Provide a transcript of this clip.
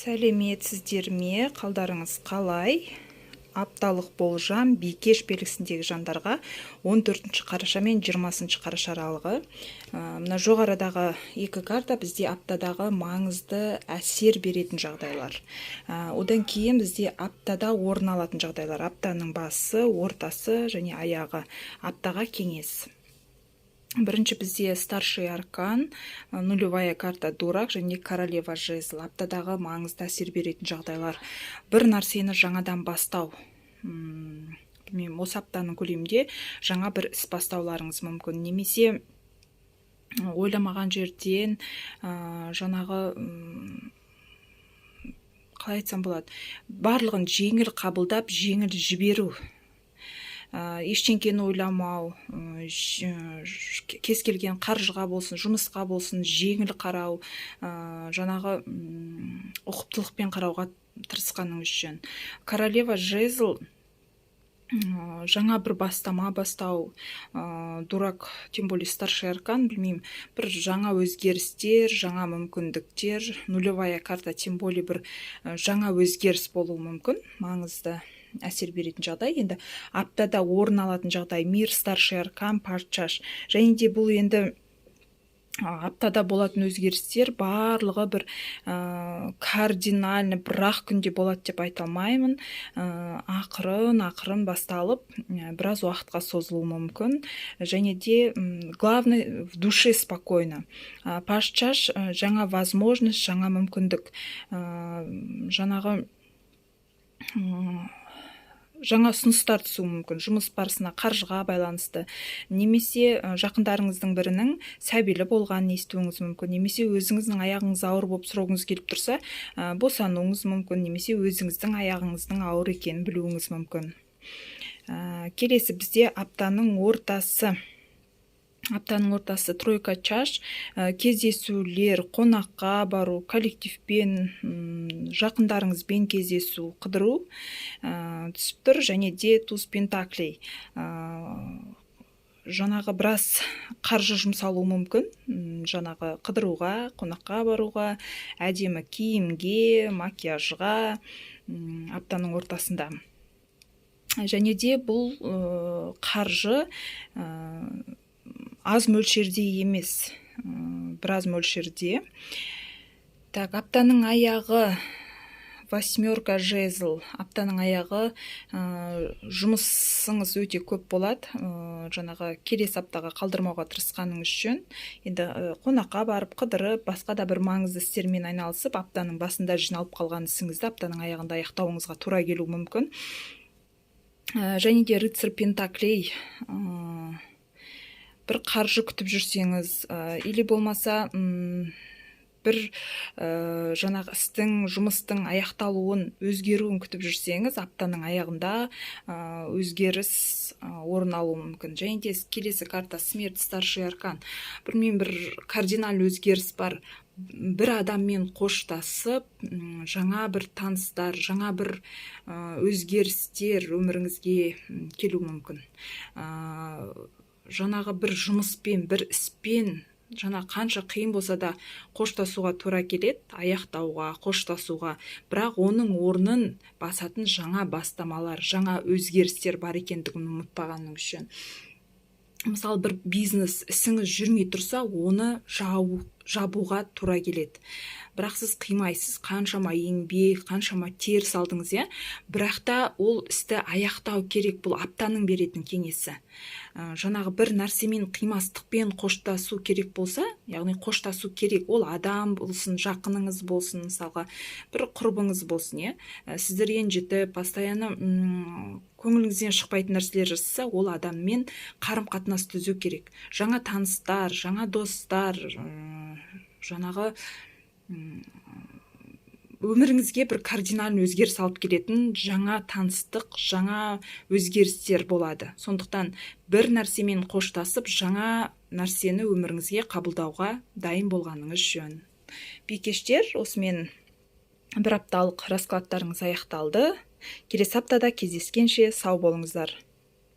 Сәлеметсіздер ме? Қалдарыңыз қалай? Апталық болжам бикеш белгісіндегі жандарға 14 қараша мен 20 қараша аралығы. Мына жоғарыдағы екі карта бізде аптадағы маңызды әсер беретін жағдайлар. Одан кейін бізде аптада орын алатын жағдайлар. Аптаның басы, ортасы және аяғы. Аптаға кеңес. Бірінші бізде старший аркан, нулевая карта дурак және королева жезл. Аптадағы маңызды әсер беретін жағдайлар. Бір нәрсені жаңадан бастау. Білмеймін, осы аптаның көлемінде жаңа бір іс бастауларыңыз мүмкін немесе ойламаған жерден жаңағы, қалай айтсам болады, барлығын жеңіл қабылдап, жеңіл жіберу, ештеңкені ойламау, кез келген қаржыға болсын, жұмысқа болсын жеңіл қарау, жаңағы ұқыптылықпен қарауға тырысқаныңыз жөн. Королева жезл жаңа бір бастама бастау, дурак, тем более старший аркан, білмеймін, бір жаңа өзгерістер, жаңа мүмкіндіктер. Нулевая карта, тем более бір жаңа өзгеріс болуы мүмкін. Маңызды әсер беретін жағдай. Енді аптада орын алатын жағдай: мир, старший аркан, паж чаш. Және де бұл енді аптада болатын өзгерістер барлығы бір кардинально бір ақ күнде болады деп айта алмаймын. Ақырын ақырын басталып, біраз уақытқа созылуы мүмкін. Және де главное, в душе спокойно. Паж чаш жаңа возможность, жаңа мүмкіндік, жаңағы жаңа ұсыныстар түсуі мүмкін жұмыс барысына, қаржыға байланысты немесе жақындарыңыздың бірінің сәбилі болғанын естуіңіз мүмкін немесе өзіңіздің аяғыңыз ауыр болып, срогыңыз келіп тұрса, босануыңыз мүмкін немесе өзіңіздің аяғыңыздың ауыр екенін білуіңіз мүмкін. Келесі бізде аптаның ортасы. Аптаның ортасы тройка чаш, кездесулер, қонаққа бару, коллективпен, жақындарыңызбен кездесу, қыдыру түсіп тұр. Және де туз пентаклей, жаңағы біраз қаржы жұмсалуы мүмкін, жаңағы қыдыруға, қонаққа баруға, әдемі киімге, макияжға аптаның ортасында. Және де бұл қаржы аз мөлшерде емес, біраз мөлшерде. Так, аптаның аяғы восьмерка жезл. Аптаның аяғы жұмысыңыз өте көп болады. Жаңағы келесі аптаға қалдырмауға тырысқаныңыз жөн. Енді қонаққа барып, қыдырып, басқа да бір маңызды істермен айналысып, аптаның басында жиналып қалған ісіңізді аптаның аяғында аяқтауыңызға тура келуі мүмкін. Және де рыцарь пентаклей, бір қаржы күтіп жүрсеңіз или болмаса бір жаңағы істің, жұмыстың аяқталуын, өзгеруін күтіп жүрсеңіз, аптаның аяғында өзгеріс орын алуы мүмкін. Және де келесі карта смерть, старший аркан. Білмеймін, бір кардинальный өзгеріс бар, бір адаммен қоштасып, жаңа бір таныстар, жаңа бір өзгерістер өміріңізге келуі мүмкін. Жаңағы бір жұмыспен, бір іспен жаңа қанша қиын болса да қоштасуға тура келеді, аяқтауға, қоштасуға, бірақ оның орнын басатын жаңа бастамалар, жаңа өзгерістер бар екендігін ұмытпағаныңыз жөн. Мысалы, бір бизнес ісіңіз жүрмей тұрса, оны жабуға тура келеді, бірақ сіз қимайсыз. Қаншама еңбек, қаншама тер салдыңыз, иә, бірақ та ол істі аяқтау керек. Бұл аптаның беретін кеңесі. Жаңағы бір нәрсемен қимастықпен қоштасу керек болса, яғни қоштасу керек, ол адам болсын, жақыныңыз болсын, мысалға, бір құрбыңыз болсын, иә, сізді ренжітіп, постоянно көңіліңізден шықпайтын нәрселер жасаса, ол адаммен қарым қатынас түзу керек. Жаңа таныстар, жаңа достар, жаңағы өміріңізге бір кардинальный өзгеріс алып келетін жаңа таныстық, жаңа өзгерістер болады. Сондықтан бір нәрсемен қоштасып, жаңа нәрсені өміріңізге қабылдауға дайын болғаныңыз жөн. Бикештер, осымен бір апталық раскладтарыңыз аяқталды. Келесі аптада кездескенше сау болыңыздар.